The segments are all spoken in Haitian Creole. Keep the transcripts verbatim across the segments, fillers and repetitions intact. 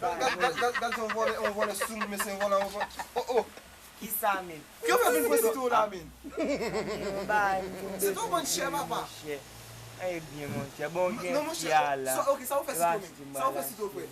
Gad, gad, gad, gad, gad, yon vòlè, yon vòlè sou moun, mesye, yon vòlè, yon vòlè. Oh, oh. Kisa menm? Ki w fè vin pran sitwon la, menm? Yon bagay m vin... Sitwon konn chè, papa. Ebyen, monchè, bon, gen fi a la. Ok, sa w fè sitwon, menm? Sa w fè sitwon, frè?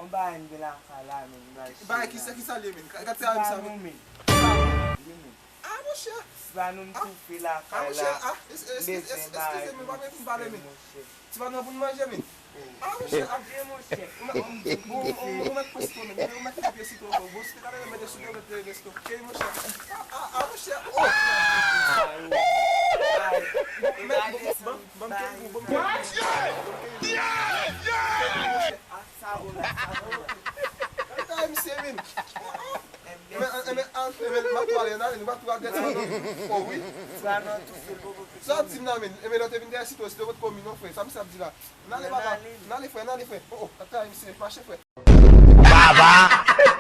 Yon bagay m gen lakay la, menm, m pral chita. Bagay kisa, kisa l ye, menm? Gad se a menm sa, menm. Ti ba nou, menm. Ti ba nou. Wi, menm. Ah, monchè. Ti ba nou, m toufe lakay la. Ah, monchè, ah, es-, es-, es-, es-, eskize m, pa gen pou m pale, menm. Ti ba nou pou n manje, menm. Ah, monchè, ah. Ebyen, monchè. Ou mèt, ou, ou, ou mèt pran sitwon, menm. Ou mèt kite pye sitwon, frè. Bon, si te ka mete sou pye, ou mèt leve sitwon. Cheri, monchè. Ah, ah, ah, monchè. Oh! Bon, mèt, bon, bon, bon, m kenbe pou, bon, m kenbe pou. Monchè. Ak sa bon, ak sa bon. Kaka misye vin. Enben, enben, enben, m ap pale, n ale, nou pa tou al dèyè sitwon. Oh, wi. Sa w di m nan, men, enben, lè w te vin dèyè sitwon, sitwon potko mi non, frè. Sa misye ap di la? N ale, papa. N ale, frè, n ale, frè. Oh, oh, kaka misye, mache, frè. Baba!